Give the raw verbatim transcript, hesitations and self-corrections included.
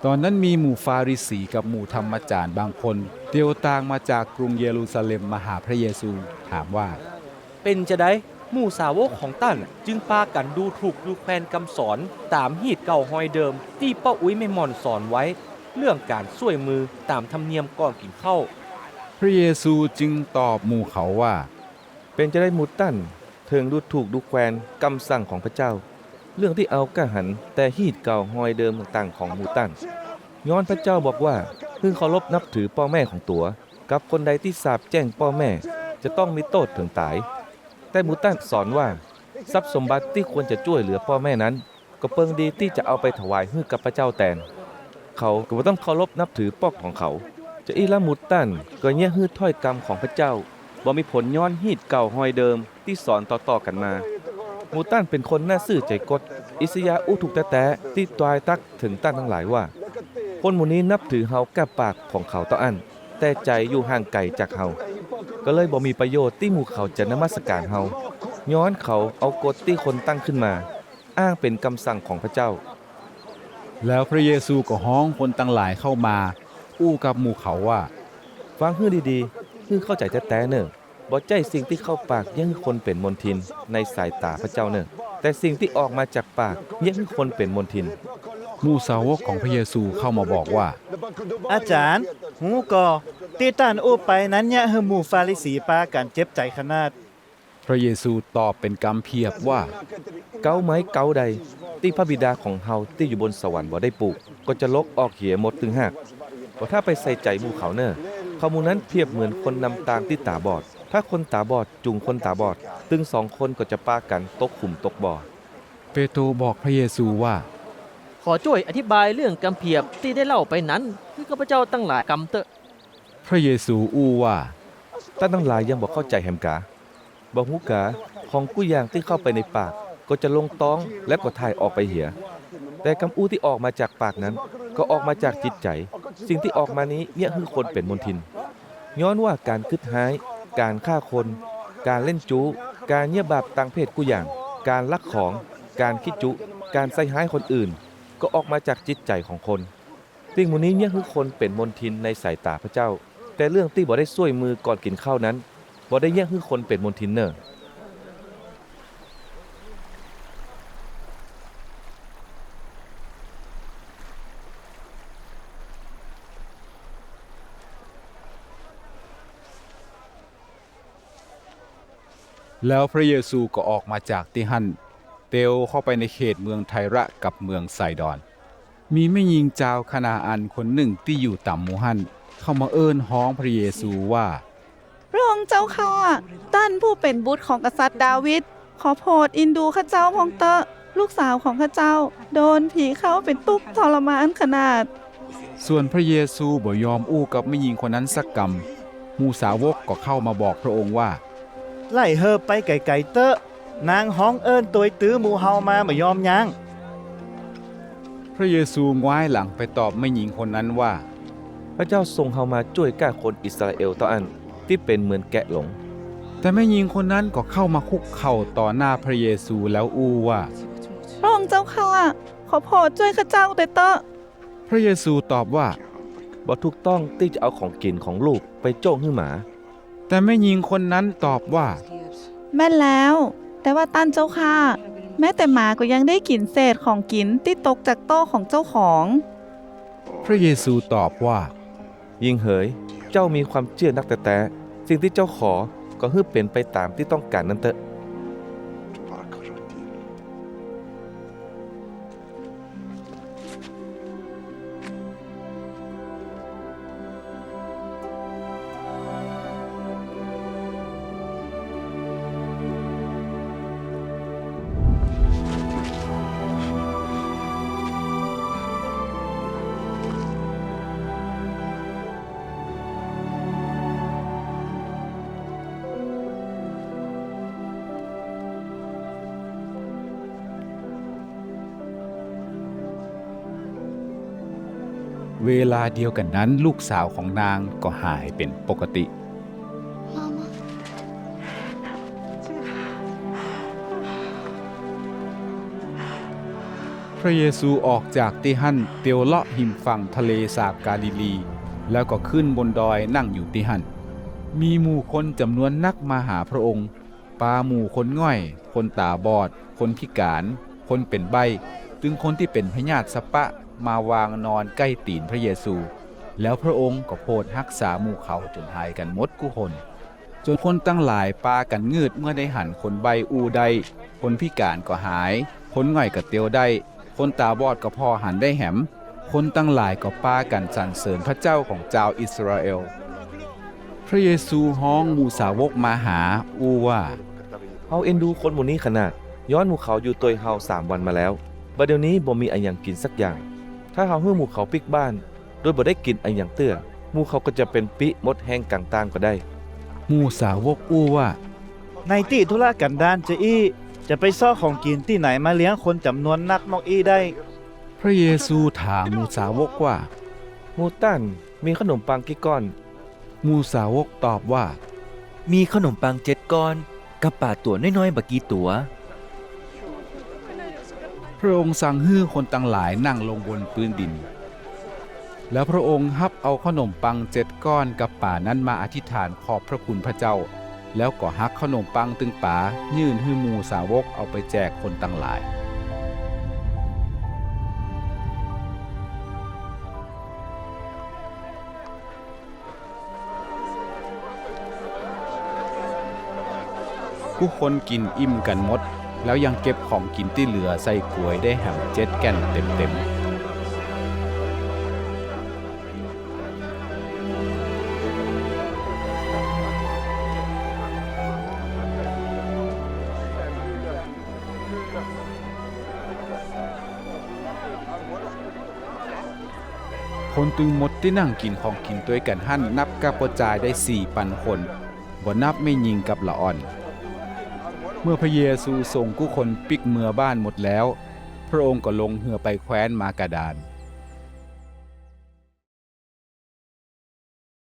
ต๋อนนั้นมีหมู่ฟาริสีกับหมู่ธรรมาจ๋ารย์บางคน เตียวตางมาจากกรุงเยรูซาเล็มมาหาพระเยซู ถามว่า เป๋นจาใดหมู่สาวกของต้านจึงปากั๋นดูถูกดูแควนกำสอนต๋ามฮีตเก่าฮอยเดิมตี้ป้ออุ๊ยแม่หม่อนสอนไว้ เรื่องก๋านซ่วยมือต๋ามธรรมเนียมก่อนกิ๋นข้าว พระเยซูจึงตอบหมู่เขาว่า เป๋นจาใดหมู่ต้านเถิงดูถูกดูแควนกำสั่งของพระเจ้า เรื่องตี้เอาก้าหันแต่ฮีตเก่าฮอยเดิมต่างๆ ของหมู่ต้าน ย้อนพระเจ้าบอกว่า หื้อเคารพนับถือป้อแม่ของตั๋ว กับคนใดตี้สาปแจ้งป้อแม่ จะต้องมีโต้ษเถิงต๋าย แต่หมู่ต้านสอนว่า ทรัพย์สมบัติตี้ควรจะจ้วยเหลือป้อแม่นั้น ก็เปิงดีตี้จะเอาไปถวายหื้อกับพระเจ้าแตน เขาก็บ่ต้องเคารพนับถือป้อของเขา จะอี้ละหมู่ต้านก็เยียะหื้อถ้อยกำของพระเจ้า บ่มีผลย้อนฮีตเก่าฮอยเดิมตี้สอนต่อๆ กั๋นมา หมู่ต้านเป๋นคนหน้าซื่อใจ๋ก๊ด อิสยาห์อู้ถูกแต๊ๆ ตี้ตวายตั๊กเถิงต้านตังหลายว่า คนหมู่นี้นับถือเฮาก้าปากของเขาเต้าอั้น แต่ใจ๋อยู่ห่างไก๋จากเฮา ก็เลยบ่มีประโยชน์ตี้หมู่เขาจะนมัสก๋านเฮา ย้อนเขาเอากฎตี้คนตั้งขึ้นมา อ้างเป๋นกำสั่งของพระเจ้า แล้วพระเยซูก็ฮ้องคนตังหลายเข้ามา อู้กับหมู่เขาว่า ฟังหื้อดีๆ หื้อเข้าใจ๋แต๊ๆ เน่อ บ่ใจ้สิ่งตี้เข้าปากเยียะหื้อคนเป๋นมลทินในสายต๋าพระเจ้าเน่อ แต่สิ่งตี้ออกมาจากปากเยียะหื้อคนเป๋นมลทิน หมู่สาวกของพระเยซูเข้ามาบอกว่า อาจ๋ารย์ ฮู้ก่อ ตี้ต้านอู้ไปนั้นเยียะหื้อหมู่ฟาริสีปากั๋นเจ็บใจ๋ขนาด พระเยซูตอบเป๋นกำเผียบว่า เก๊าไม้เก๊าใดตี้พระบิดาของเฮาตี้อยู่บนสวรรค์บ่ได้ปูก ก็จะรกออกเหียหมดตึงฮาก บ่ถ้าไปใส่ใจ๋หมู่เขาเน่อ เขาหมู่นั้นเผียบเหมือนคนนำตางตี้ต๋าบอด ถ้าคนต๋าบอดจูงคนต๋าบอด ตึงสองคนก็จะปากั๋นตกขุมตกบ่อ เปโตรบอกพระเยซูว่า ขอจ้วยอธิบายเรื่องกำเผียบตี้ได้เล่าไปนั้น หื้อข้าพเจ้าตังหลายกำเต๊อะ พระเยซูอู้ว่า ต้านตังหลายยังบ่เข้าใจ๋แหมกา บ่ฮู้กา ของกู้อย่างตี้เข้าไปในปาก ก็จะลงต๊อง แล้วก็ถ่ายออกไปเหีย แต่กำอู้ตี้ออกมาจากปากนั้น ก็ออกมาจากจิตใจ๋ สิ่งตี้ออกมานี้เยียะหื้อคนเป๋นมลทิน ย้อนว่าก๋านกึ๊ดฮ้าย ก๋านฆ่าคน ก๋านเล่นจู๊ ก๋านเยียะบาปตางเพศกู้อย่าง ก๋านลักของ ก๋านขี้จุ ก๋านใส่ฮ้ายคนอื่น ก็ออกมาจากจิตใจ๋ของคน สิ่งหมู่นี้เยียะหื้อคนเป๋นมลทินในสายต๋าพระเจ้า แต่เรื่องตี้บ่ได้ซ่วยมือก่อนกิ๋นข้าวนั้น บ่ได้เยียะหื้อคนเป๋นมลทินเน่อ แล้วพระเยซูก็ออกมาจากตี้หั้น เตียวเข้าไปในเขตเมืองไทระกับเมืองไซดอน มีแม่ญิงจาวคานาอันคนนึ่งตี้อยู่ต๋ามหมู่หั้น เข้ามาเอิ้นฮ้องพระเยซูว่า พระองค์เจ้าข้า ต้านผู้เป๋นบุตรของกษัตริย์ดาวิด ขอโผดเอ็นดูข้าเจ้าพ่องเต๊อะ ลูกสาวของข้าเจ้า โดนผีเข้าเป๋นตุ๊กข์ทรมานขนาด ส่วนพระเยซูบ่ยอมอู้กับแม่ญิงคนนั้นสักกำ หมู่สาวกก็เข้ามาบอกพระองค์ว่า ไล่เฮาไปไก๋ๆ เต๊อะ นางฮ้องเอิ้นตวยตื้อหมู่เฮามาบ่ยอมยั้ง พระเยซูง้ายหลังไปตอบแม่ญิงคนนั้นว่า พระเจ้าส่งเฮามาจ้วยก้าคนอิสราเอลเต้าอั้น ตี้เป๋นเหมือนแกะหลง แต่แม่ญิงคนนั้นก็เข้ามาคุกเข่าต่อหน้าพระเยซูแล้วอู้ว่า พระองค์เจ้าข้า ขอโผดจ้วยข้าเจ้าแต๊เต๊อะ พระเยซูตอบว่า บ่ถูกต้องตี้จะเอาของกิ๋นของลูกไปโจ้งหื้อหมา แต่แม่ญิงคนนั้นตอบว่า แม่นแล้ว แต่ว่าต้านเจ้าข้า แม้แต่หมาก็ยังได้กิ๋นเศษของกิ๋นตี้ตกจากโต๊ะของเจ้าของ พระเยซูตอบว่า ญิงเหย เจ้ามีความเจื้อนักแต๊ๆ สิ่งตี้เจ้าขอ ก็หื้อเป๋นไปต๋ามตี้ต้องก๋านนั้นเต๊อะ เวลาเดียวกั๋นนั้นลูกสาวของนางก็หายเป๋นปกติ พระเยซูออกจากตี้หั้นเตียวเลาะฮิมฝั่งทะเลสาบกาลิลี แล้วก็ขึ้นบนดอยนั่งอยู่ตี้หั้น มีหมู่คนจ๋ำนวนนักมาหาพระองค์ ปาหมู่คนง่อย คนต๋าบอด คนพิก๋าน คนเป๋นใบ้ ตึงคนตี้เป๋นพยาธิสะปะ มาวางนอนใก้ตี๋นพระเยซู แล้วพระองค์ก็โผดฮักษาหมู่เขาจ๋นหายกั๋นหมดกู้คน จ๋นคนตังหลายปากั๋นงืดเมื่อได้หันคนใบ้อู้ได้ คนพิก๋านก็หาย คนง่อยก็เตียวได้ คนต๋าบอดก็ผ่อหันได้แหม คนตังหลายก็ปากั๋นสรรเสริญพระเจ้าของจาวอิสราเอล พระเยซูฮ้องหมู่สาวกมาหา อู้ว่า เฮาเอ็นดูคนหมู่นี้ขนาด ย้อนหมู่เขาอยู่ตวยเฮาสามวันมาแล้ว บ่าเดี่ยวนี้บ่มีอะหยังกิ๋นสักอย่าง ถ้าเฮาหื้อหมู่เขาปิ๊กบ้าน โดยบ่ได้กิ๋นอะหยังเตื้อ หมู่เขาก็จะเป๋นปิ๊หมดแฮงกั๋งตางก็ได้ หมู่สาวกอู้ว่า ในตี้ทุรกั๋นดารจาอี้ จะไปเซาะของกิ๋นตี้ไหนมาเลี้ยงคนจ๋ำนวนนักมอกอี้ได้ พระเยซูถามหมู่สาวกว่า หมู่ต้านมีเข้าหนมปังกี่ก้อน หมู่สาวกตอบว่า มีเข้าหนมปังเจ็ดก้อน กับป๋าตั๋วน้อยๆ บ่กี่ตั๋ว พระองค์สั่งหื้อคนตังหลายนั่งลงบนปื๊นดิน แล้วพระองค์ฮับเอาเข้าหนมปังเจ็ดก้อนกับป๋านั้นมาอธิษฐานขอบพระคุณพระเจ้า แล้วก็หักเข้าหนมปังตึงป๋า ยื่นหื้อหมู่สาวกเอาไปแจกคนตังหลาย กู้คนกิ๋นอิ่มกั๋นหมด แล้วยังเก็บของกิ๋นตี้เหลือใส่ก๋วยได้แหมเจ็ดแก่นเต็มๆ คนตึงหมดตี้นั่งกิ๋นของกิ๋นตวยกั๋นหั้นนับกับป้อจายได้สี่ปันคน บ่นับแม่ญิงกับละอ่อน เมื่อพระเยซูส่งกู้คนปิ๊กเมือบ้านหมดแล้ว พระองค์ก็ลงเฮือไปแคว้นมากะดาน